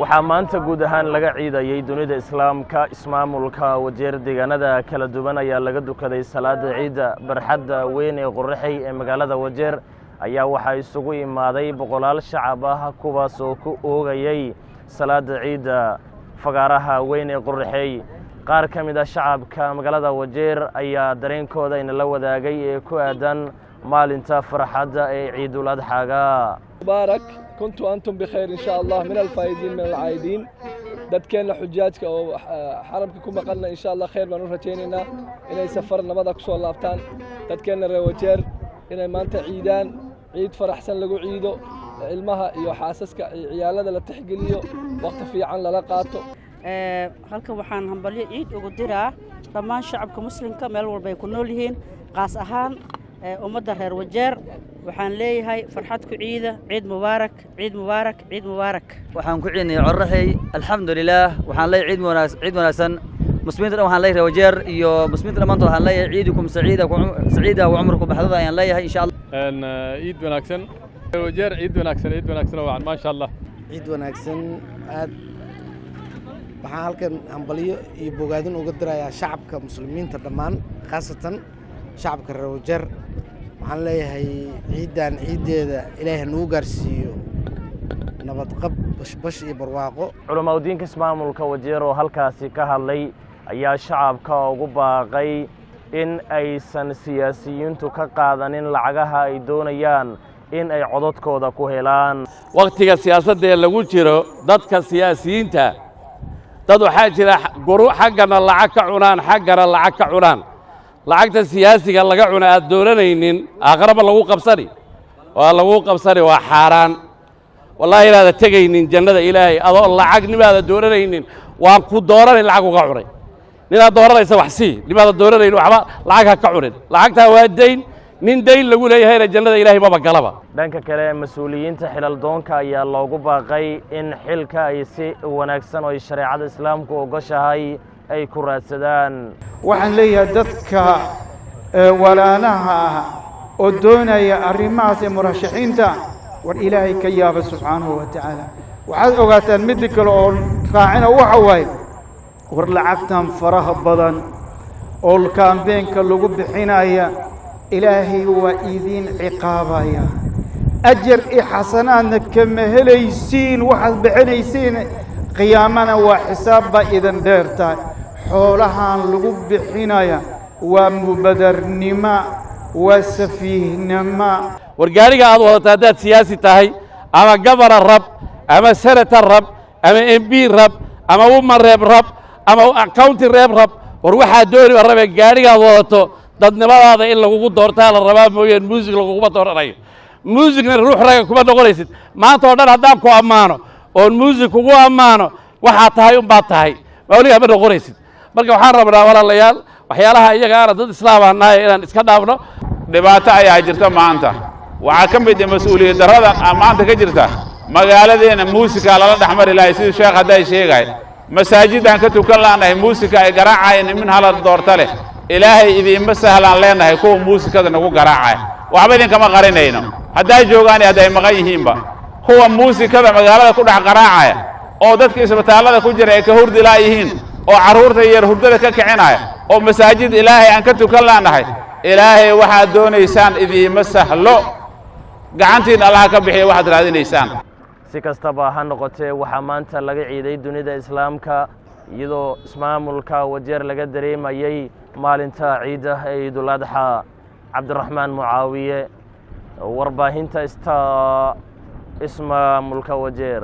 Waxaa maanta guud ahaan laga ciidayey dunida Islaamka. Ismaamulka Wajeer deegaanada kala duwan ayaa laga dukaday salaada ciidda. Barxadda weyn ee Qoraxey ee magaalada Wajeer ayaa waxaa isugu imaaday boqolaal shacab ah, kuwaas oo ku oogayey salaada ciidda fagaaraha weyn ee Qoraxey. Qaar ka mid ah shacabka magaalada Wajeer ayaa dareenkooda inala wadaagay ee ku aadan maalinta farxadda ee Ciidul Adxaaga. مبارك، كنتم وأنتم بخير إن شاء الله، من الفائزين من العائدين. Dadkeenna xujaajka oo xaramka ku maqalna, insha Allah khayr baan u rajaynaynaa inay safar nabada ku soo laabtaan. Dadkeenna reer Wajeer inay maanta ciidaan, ciid faraxsan lagu ciido, ilmaha iyo xaasaska iyo ciyaalada la tixgeliyo, waqti fiican lala qaato. Halkan waxaan hambalyo ciid ugu diraa dhammaan shacabka Muslimka meel walba ay ku nool yihiin, qaas ahaan ummadda reer Wajeer. Waxaan leeyahay farxad ku ciida, ciid mubaarak, ciid mubaarak, ciid mubaarak. Waxaan ku ciidnay Qoraxey, alxamdulilaah. Waxaan leeyahay ciid wanaagsan, ciid wanaagsan muslimiinta dhan. Waxaan leeyahay reer Wajeer iyo muslimiinta dhammaantood, waxaan leeyahay ciidukum saciida saciida wa cumrukum baxdada ayaan leeyahay, insha Allah. Ciid wanaagsan Wajeer, ciid wanaagsan, ciid wanaagsan wacan, maasha Allah. Ciid wanaagsan. Aad waxaan halkan hambalyo iyo bogaadin uga dirayaa shacabka Muslimiinta dhammaan, khaasatan shacabka reer Wajeer. Waxaan leeyahay ciiddan ciiddeeda Ilaahay hanugu gaarsiiyo nabadqab, bashbash iyo barwaaqo. Culamaauddiinka ismaamulka Wajeer oo halkaasi ka hadlay ayaa shacabka ugu baaqay in aysan siyaasiyiintu ka qaadanin lacagaha ay doonayaan in ay codadkooda ku helaan. Wakhtiga siyaasadda ee lagu jiro, dadka siyaasiyiinta, dad waxaa jira guru xaggana lacag ka cunaan, xaggana lacag ka cunaan. Lacagta siyaasiga laga cuna aad dooranaynin, aakharaba lagu qabsani, waa lagu qabsani, waa xaaraan. Wallahi inaada tegaynin jannada Ilaahay adoo lacag nimaada dooranaynin. Waan ku dooranay lacag uga cunay. Ninaad dooranaysa wax sii, nimaada dooranaynin waxba lacag ha ka cunin. Lacagtaa waa dayn. Nin dayn lagu leeyahayna jannada Ilaahay maba galaba. Dhanka kale, mas-uuliyiinta xilaldoonka ayaa loogu baaqay in xilka ay si wanaagsan oo ay shareecada Islaamku ogoshahay ay ku raadsadaan. Waxaan leeyahay dadka walaalaha ah oo doonaya arrimahaas ee murashaxiinta, war Ilaahay ka yaaba subxaanahu wa tacaala. Waxaad ogaataan midda kale oo raacina waxa waaye, war lacagtan faraha badan oo campaign-ka lagu bixinaya, Ilaahay waa idiin ciqaabaya. Ajar iyo xasanaadna kama helaysiin waxaad bixinaysiin. Qiyaamana waa xisaab baa idin dheer tahay. Xoolahan lagu bixinaya waa mubadarnimo, waa safiihnimo. War gaariga aad wadato, haddaad siyaasi tahay, ama governor rab, ama senator rab, ama MP rab, ama woman rep rab, ama county rep rab, war waxaa dooniba rabe, gaarigaad wadato dadnimadaada in lagugu doortaa la rabaa mooyeen muusig laguguma dooranayo. Muusigna ruux raga kuma noqonaysid. Maanta oo dhan haddaan ku ammaano oon muusig kugu ammaano, waxaa tahay unbaad tahay, mawligaa ma noqonaysid. Marka waxaan rabnaa, walaalayaal, waxyaalaha iyagaana dad Islaam nahay inaan iska dhaafno. Dhibaato ayaa jirta maanta. Waxaa ka mid ah mas-uuliyad darrada maanta ka jirta magaaladeena, muusika lala dhex mari lahay. Sidii sheekh hadday sheegay, masaajidaan ka tukan la'nahay muusika ay garaacayeen min hala doorta leh. Ilaahay idiinma sahlaan leenahay kuwa muusikada nagu garaacaya. Waxba idinkama qarinayno, hadday joogaan iyo hadday maqan yihiinba, kuwa muusikada magaalada ku dhex garaacaya oo dadka isbitaallada ku jira ay ka hurdi laayihiin, oo carruurta yar hurdada ka kicinaya, oo masaajid Ilaahay aan ka tukan la'nahay. Ilaahay waxaad doonaysaan idiima sahlo. Gacantiina Allaha ka bixiya waxaad raadinaysaan. Si kastaba ha noqotee, waxaa maanta laga ciiday dunida Islaamka, iyadoo ismaamulka Wajeer laga dareemayey maalinta ciidda ee Ciidul Adxa. Cabdiraxmaan Mucaawiye, warbaahinta Sta, ismaamulka Wajeer.